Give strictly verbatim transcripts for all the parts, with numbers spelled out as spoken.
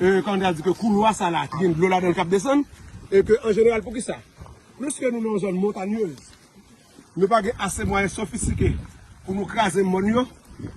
E, kòman ta di ke koulwa sa la ki gen dlo ladan l k ap desann, e ke an jeneral, poukisa? Pliske nou nan yon zòn montanyez, nou pa gen ase mwayen sofistike pou nou kraze mòn yo,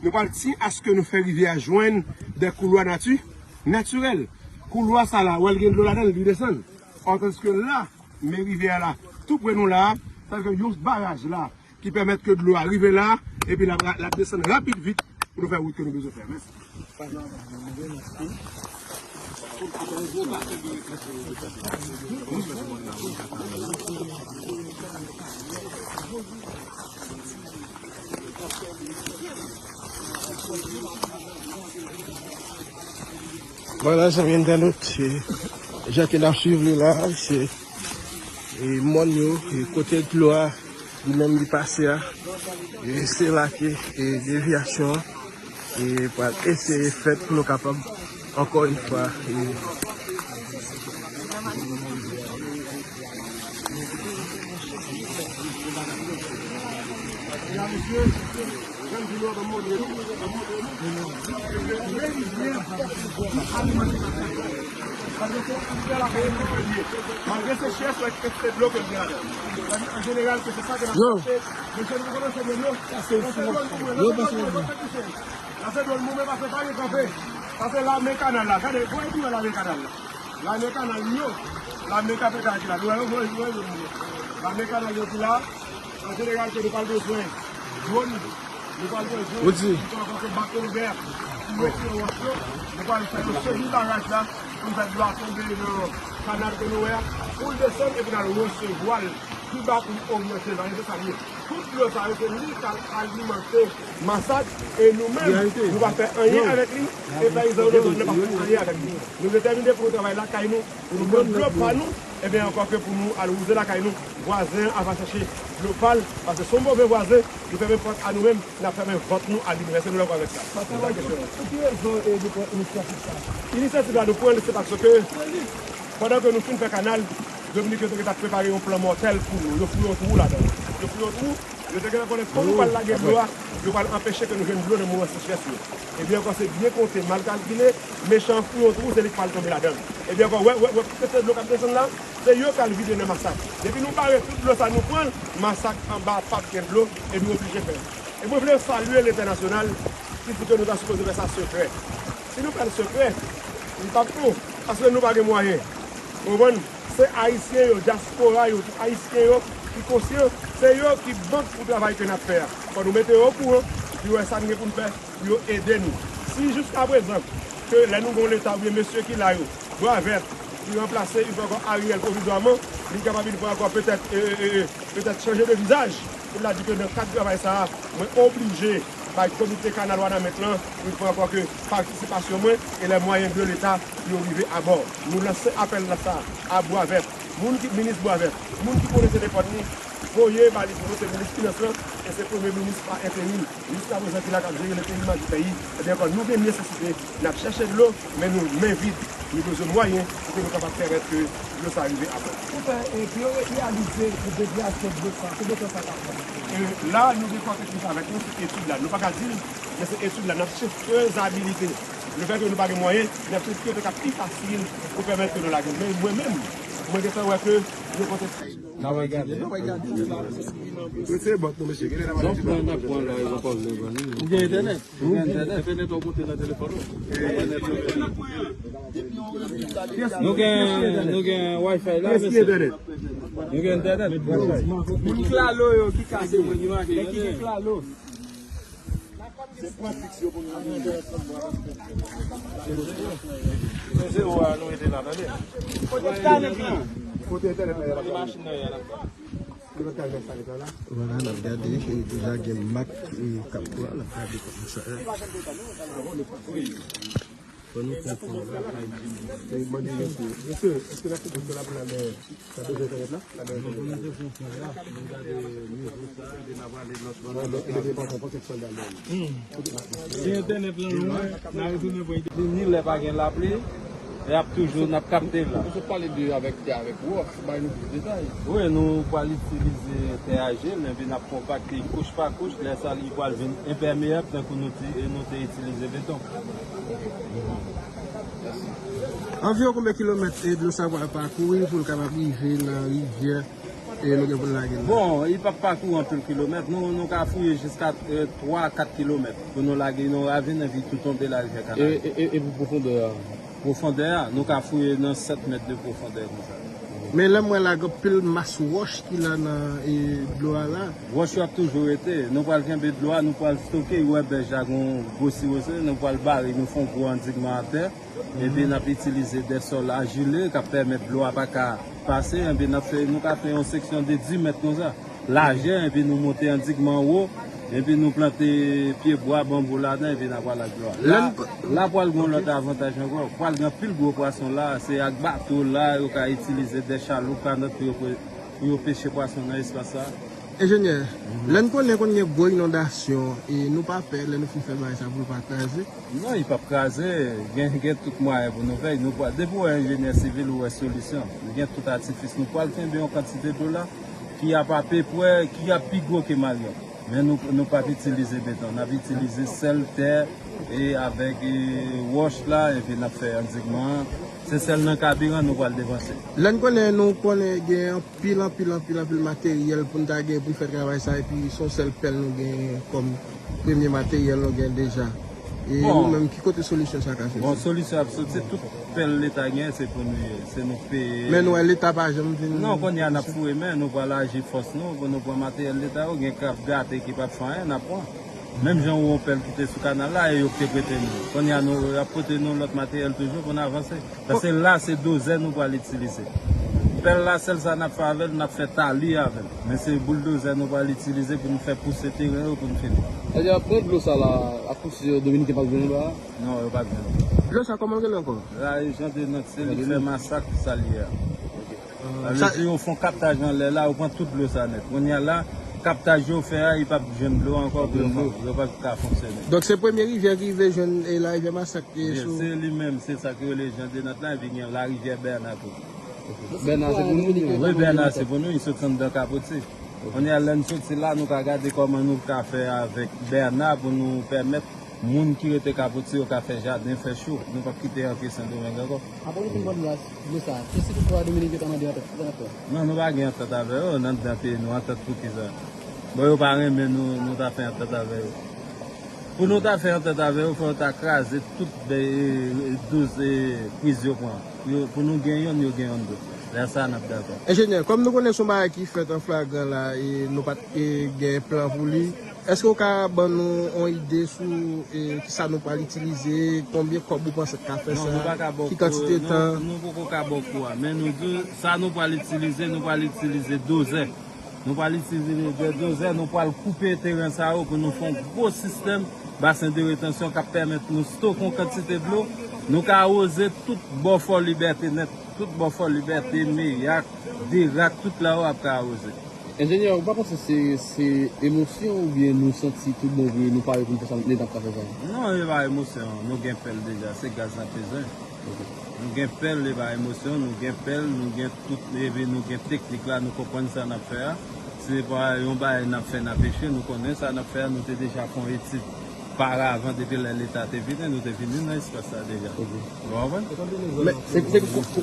nou pral tyen aske nou fè rivyè a jwenn de koulwa nati, natirèl. Koulwa sa la, w wè l gen dlo ladan l, li desann. Alòske la, men rivyè a la, tou pre nou la, sa vle di yon baraj la, ki pèmèt ke dlo a rive la, epi l ap, l ap desann rapid vit pou nou fè wout ke nou bezwen fè. Mèsi. Vwala, zanmi entènot, se jan ke n ap swiv li la, se, e, mòn yo, e, kote dlo a, li menm li pase a, e, se la ke, e, devyasyon an, e, pral eseye fèt pou nou kapab, ankò yon fwa, e, Malgre sechrès, w wè kantite dlo ke l gen ladan l. An jeneral, ke se sa ke n ap chache. Mesye, nou konnen se dlo. Pase dlo l moumen, pase dlo l moumen, pase pa gen kanpe. Pase la men kanal la. Gade, gade, gade la men kanal la. Lame kanal yo, lame kapitay ki la. Nou wè yo, nou wè yo, nou wè yo. Lame kanal yo ki la, an jeneral, ke nou pral bezwen dwòn, nou pral bezwen dwòn, nou pral bezwen bako ouvè, pou retire wòch yo, nou pral fè yon semi baraj la, pou n fè dlo a tonbe nan kanal ke nou wè a, pou l desann, epi n al resevwa l pi ba pou n oryante l, paske se sa l ye. Tout dlo sa yo, se li k al alimante Masak, e nou menm, nou pa fè anyen avèk li, e peyizan yo nan zòn nan pa fè anyen avèk li. Nou detèmine pou nou travay lakay nou, pou nou pran dlo pa nou, ebyen ankò ke pou nou al wouze lakay nou, vwazen an ap al chache dlo pa l, paske se yon move vwazen, nou fèmen pòt a nou menm, n ap fèmen vant nou a li menm. Èske nou dakò avèk sa? Sa se yon kesyon. Pou ki rezon, e, nou pran inisyativ sa? Inisyativ la nou pran l, se paske pandan ke nou fin fè kanal, Dominik yo te gentan prepare yon plan mòtèl pou nou. Yo fouye yon twou ladan l. Yo fouye yon twou, yo te gentan konnen kon nou pral lage dlo a, yo pral anpeche ke nou jwenn dlo nan moman sechrès yo. Ebyen ankò, se byen konte, mal kalkile, mechan an fouye yon twou, se li k pral tonbe ladan l. Ebyen ankò, wè, wè, wè, tout kantite dlo k ap desann la, se yo k al vide nan Masak. Depi nou bare tout dlo sa nou pran, Masak anba p ap gen dlo, epi yo oblije fè. E mwen vle salye Letènasyonal ki di ke nou ta sipoze fè sa sekrè. Si nou fè l sekrè, li p ap bon, paske nou pa gen mwayen. Ou konprann? Se Ayisyen yo, dyaspora yo, tout Ayisyen yo ki konsyan, se yo ki bank pou travay ke n ap fè a. Fò nou mete yo okouran, pou yo wè sa n gen pou n fè, pou yo ede nou. Si jiskaprezan, ke lè nou gen yon Leta oubyen mesye ki la yo, Bwavèt, ki ranplase yon fwa ankò Ariel pwovizwaman, li kapab yon fwa ankò petèt, e, e, e, e, petèt chanje de vizaj, pou l ta di ke nan kad travay sa a, mwen oblije bay Komite Kanal Wanament lan, yon fwa ankò ke patisipasyon mwen e les moyens de l'État yo rive abò. Nou lanse apèl la sa a Bwavèt, moun ki, minis Bwavèt, moun ki konnen se depòt li, voye ba li pou nou, se minis finans lan, e se premye minis pa enterim, jiskaprezan ki la k ap jere le peyi, magi peyi. Ebyen ankò, nou gen nesesite, n ap chèche dlo, men nou men vid. Nou bezwen mwayen pou ke nou kapab pèmèt ke dlo sa rive a bon. Pou fè, e, pou yo reyalize pou devyasyon dlo sa, konbyen tan sa ka pran? E, la, nou gen kòk ekip avèk nou sou etid la. Nou pa ka di l, men se etid la. N ap chèche fezabilite. Lefètke nou pa gen mwayen, n ap chèche ki kote k ap pi fasil pou pèmèt ke nou lage. Men mwen menm, mwen gentan wè ke nou konte. N ap gade. N ap gade. Wi, se bòt nou, mesye. Gen lè n ap pale. Donk, n ap pran la, yo pa vle ban nou. Ou gen entènèt? Ou gen entènèt? Entènèt ou monte nan telefòn ou. Nou gen, nou gen Wi-Fi la, mesye. Nou gen entènèt. Moun klalo yo ki kase mwen, ki gen klalo. Se pran fiks yo pou nou. Se zewo a nou rete la, tande. Kote entènèt lan? Kote entènèt lan? Kote machin nan ye la? Vwala, n ap gade, e deja gen mak, e k ap pran, n ap gade kòman sa ye. Fò nou konprann. E mande mesye, mesye, èske n ap kite dlo la pou n al dèyè? Sa bezwen entènèt la? Sa bezwen entènèt la? Bon, nou te fè yon fè la, nou gade nivo sa, epi n ap ale lòt bò la. Hmm. Si entènèt lan lwen, n a retounen pran ide. Ni lè pa gen lapli, y ap toujou, n ap kapte l la. Ou sot pale de avèk tè avèk wòch, bay nou plis detay. Wi, nou pral itilize tè ajil, epi n ap konpakte kouch pa kouch, lè sa li pral vin enpèmeyab, tankou nou ti, nou te itilize beton. Anviwon konbyen kilomèt e dlo sa pral pakouri pou l kapab rive nan rivyè e nou gen pou n lage l la? Bon, li p ap pakouri anpil kilomèt. Nou, nou ka fouye jiska twa, kat kilomèt pou nou lage nan ravin epi tou tonbe larivyè Kanari. E, e, e, e pou pwofondè a? Pwofondè a, nou ka fouye nan sèt mèt de pwofondè konsa. Men lè m wè la, gen anpil mas wòch ki la nan e, dlo a la. Wòch yo ap toujou rete. Nou pral kenbe dlo a, nou pral stoke. Ou wè bèj la gen yon gwo siwo, nou pral bare, nou fè yon gwo andigman atè. Epi n ap itilize de sòl ajile k ap pèmèt dlo a pa ka pase. Epi n ap fè, nou ka fè yon seksyon de dis mèt konsa lajè, epi nou monte andigman anwo, epi nou plante pye bwa, banbou ladan, epi n ap pral ak dlo a. La, la pral gen yon lòt avantaj ankò. Pral gen anpil gwo pwason la, se ak bato la, yo ka itilize de chaloup kanot pou yo pe-, pou yo peche pwason nan espas sa. Enjenyè, lè n konnen konn gen gwo inondasyon, e nou pa pè lè nou fin fè bagay sa pou l pa kraze? Non, li p ap kraze. Gen, gen tout mwayen pou nou fè. Nou pral, depi w wè enjenyè sivil, ou wè solisyon. Nou gen tout atifis. Nou pral kenbe yon kantite dlo la ki ap apepre, ki ap pi gwo ke Maryàn. Men nou, nou p ap itilize beton. N ap itilize sèl tè e avèk, e, wòch la, epi n ap fè andigman an. Se sèl nan kabiran nou pral devanse. Lè n konnen, nou konnen gen anpil, anpil, anpil, anpil materyèl pou n ta gen pou n fè travay sa, epi se yon sèl pèl nou gen kòm premye materyèl nou gen deja. E ou menm, ki kote solisyon sa ka soti? Bon, solisyon ap soti, tout pèl Leta gen, se pou nou ye, se nou k peye. Men nou wè Leta pa janm vin. Non, kounye a n ap foure men, nou pral aji fòs nou, pou nou pran materyèl Leta yo, gen k ap gate, ki p ap fè anyen, n ap pran. Menm jan ou wè yon pèl ki te sou kanal la, e yo k te prete nou. Kounye a, nou, y ap pote nou lòt materyèl toujou pou n avanse. Paske la, se dozè nou pral itilize. Pèl la, sèl sa n ap fè avè l, n ap fè tali avè l. Men se bouldozè nou pral itilize pou nou fè pouse teren yo pou nou fini. Sa vle di, apre dlo sa la, ak pouse yo, Dominiken p ap jwenn anba a? Non, yo p ap jwenn. Dlo sa, kòman l rele ankò? La, e Jean Denant, se li k fè masak sa l ye a. Sa vle di, yo fè yon kaptaj anlè la, yo pran tout dlo sa nèt. Kounye a la, kaptaj yo fè a, li p ap jwenn dlo ankò pou yo fè, yo p ap ka fonksyone. Donk, se premye rivyè ki rive jwenn, e, larivyè Masak. Yes, se li menm, se sa ki rele Jean Denant la, epi gen larivyè Bèna tou. Bèna se pou nou? Wi, Bèna se pou nou, li soti anndan Kapoti. Kounye a, lè n soti la, nou ka gade kòman nou ka fè avèk Bèna pou nou pèmèt moun ki rete Kapoti yo ka fè jaden, fè cho. Nou p ap kite antre Sendomeng ankò. Apre nou fin pran dlo sa, si, si toutfwa Dominik yo ta mande antant, kisa n ap fè? Non, nou pa gen antant avè yo, nan anndan peyi nou, antant pou kisa? Bon, yo pa renmen nou, nou ta fè antant avè yo. Pou nou ta fè antant avè yo, fò yo ta kraze tout de, e, douz, e, priz yo pran. Yo, pou nou gen yonn, yo gen yonn tou. Lè sa a, n ap dakò. Enjenyè, kòm nou konnen se yon bagay ki fèt an flagran la, e nou pa t, e, gen plan pou li, èske w ka ban nou yon ide sou, e, kisa nou pral itilize, konbyen kòb ou panse k ka fè sa, ki kantite tan? Non, nou poko ka ba w kou a, men nou di w sa nou pral itilize, nou pral itilize dozè. Nou pral itilize de dozè, nou pral koupe teren sa yo pou nou fè yon gwo sistèm basen de retansyon k ap pèmèt nou stoke yon kantite dlo. Nou ka awoze tout bò Fò Libète nèt, tout bò Fò Libète, Meyak, Derak, tout la yo ap ka awoze. Enjenyè, ou pa panse se, se emosyon oubyen nou santi tout bon vre, nou pare pou n fè sa, Leta ap ka fè sa? Non, e pa emosyon, nou gen pèl deja, se gaz n ap bezwen. Nou gen pèl, e pa emosyon, nou gen pèl, nou gen tout, epi nou gen teknik la, nou konprann sa n ap fè a. Se pa yon bagay n ap fè, n ap echwe, nou konnen sa n ap fè a, nou te deja fè yon etid paravan, depi lè Leta te vini, nou te vini nan espas la deja. Ou konprann? Se, se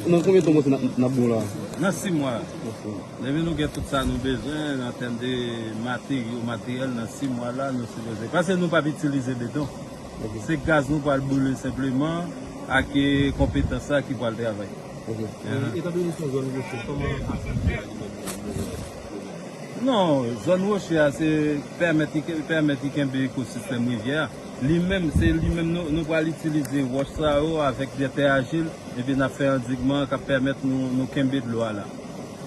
nan konbyen tan w panse n ap, n ap bon la? Nan sis mwa. Depi nou gen tout sa nou bezwen an tèm de materyo, materyèl, nan sis mwa la, nou sipoze. Paske nou p ap itilize beton. Se gaz nou pral boule senpleman ak, e, konpetans la ki pral travay. Ok. Ahan. E, etan done se yon zòn woche, kòman aktivite a li menm li ap dewoule? Non, zòn woche a, se pèmèt li ke-, pèmèt li kenbe ekosistèm rivyè a. Li menm, se li menm nou, nou pral itilize wòch sa yo avèk de tè ajil, epi n ap fè andigman k ap pèmèt nou, nou kenbe dlo a la.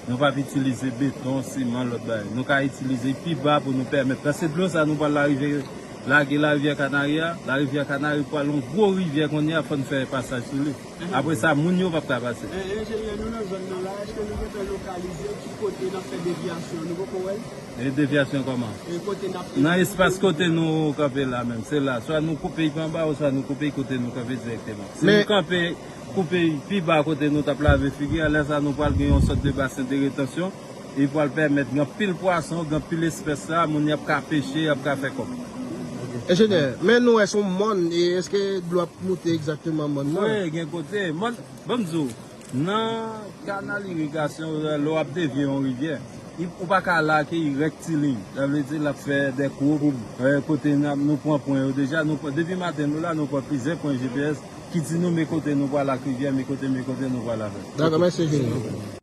Nou p ap itilize beton, siman, lòt bagay. Nou ka itilize pi ba pou nou pèmèt. Paske dlo sa nou pral larive, lage larivyè Kanari a, larivyè Kanari pral yon gwo rivyè kounye a, fò n fè pasaj sou li. Apre sa, moun yo p ap ka pase. E, enjenyè, nou nan zòn nan la, èske nou gentan lokalize ki kote n ap fè devyasyon? Nou poko wè l? E devyasyon kòman? E kote n ap... Nan espas kote nou kanpe la menm, se la. Swa nou koupe l pi anba, oswa nou koupe l kote nou kanpe dirèkteman. Si nou kanpe, koupe l pi ba kote nou t ap lave figi a, lè sa a nou pral gen yon sòt de basen de retansyon. Li pral pèmèt gen anpil pwason, gen anpil espès la, moun y ap ka peche, y ap ka fè kòb. Ok. Enjenyè, men nou wè se yon mòn, e èske dlo ap moute egzakteman mòn nan? Wi, gen kote. Mòn, ban m di w, nan kanal irigasyon, lè w ap devye yon rivyè, li- ou pa ka al ak li rektiliny. Sa vle di l ap fè de koub, eh, kote n ap- nou pran pwen yo deja. Nou pran- depi maten nou la, nou pran plizyè pwen G P S ki di nou men kote nou pral ak rivyè, men kote, men kote nou pral avè l. Dakò, mèsi enjenyè.